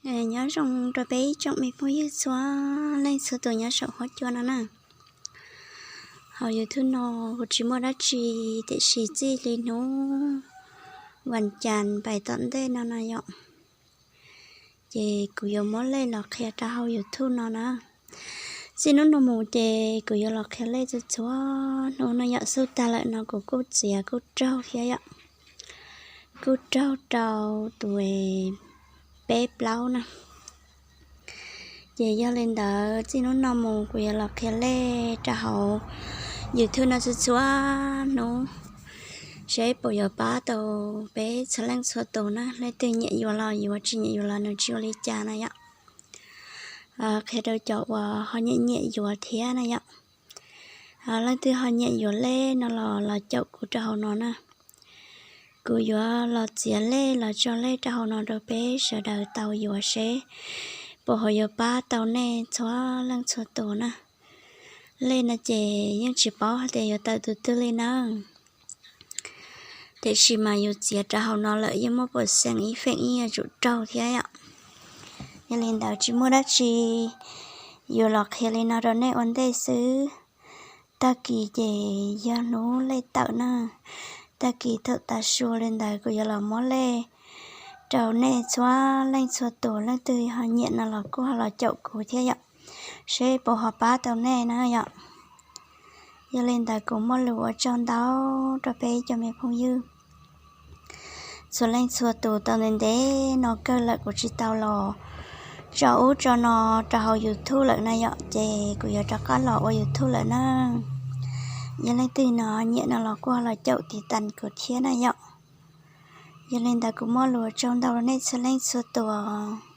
Nyob zoo rau peb ib tsoom me phooj ywg txhua leej txhua tus nyob saum huab cua no na. Hauv YouTube no kuv tsis muaj dab tsi, tiam sis txij li hnub vas cas pais tom ntej no no yom, ces kuv yuav muab lej los qhia rau hauv YouTube no na. Txij hnub no mus ces kuv yuav los qhia lej txhua txhua hnub no yom. Xub tag lawm no kuv kuj txiav kuj raug thiab yom, kuj raug rau tus peb plaub na. Ces yog li ntawd txij hnub no mus kuv yuav los qhia lej rau hauv YouTube no txhua txhua hnub, seb puas yuav pab tau peb txhua leej txhua tus na. Leej twg nyiam yuav los yuav, tsis nyiam yuav los nws tsis ua li cas na yom. Qhia rau cov uas ho nyiam nyiam yuav thiab na yom. Leej twg ho nyiam yuav lej no los los caum kuv rau hauv no na. Kuv yuav los txiav lej los tso lej rau hauv no rau peb sawv daws tau yuav seb puas ho yuav pab tau nej txhua leej txhua tus na. Lej no ces yeej tsis paub hais tias yuav tawm tus twg li na, tiam sis mas yus txiav rau hauv no lawm yeej muaj pawj xeem ib feem ib yuav tsum raug thiab yom. Yog li ntawd tsis muaj dab tsi, yuav los qhia li no rau nej ua ntej xwb. Tag kis ces yog hnub lej tawm na, tag kis thaum tav su li ntawd kuv yuav los muab lej rau nej txhua leej txhua tus. Leej twg ho nyiam no los kuj ho los caum kuv thiab yom, seb puas ho pab tau nej na yom. Yog li ntawd kuv muaj lus ua tsaug ntau rau peb cov me phooj ywg txhua leej txhua tus. Tau ntev ntev no kawg lawm kuv tsis tau los tso ub tso no rau hauv YouTube lawm na yom, ces kuv yuav rov qab los ua YouTube lawm na. Yog leej twg no nyiam no los kuj los caum tiv tas kuv thiab na yom. Yog li ntawd kuv muaj lus ua tsaug ntau rau nej txhua leej txhua tus.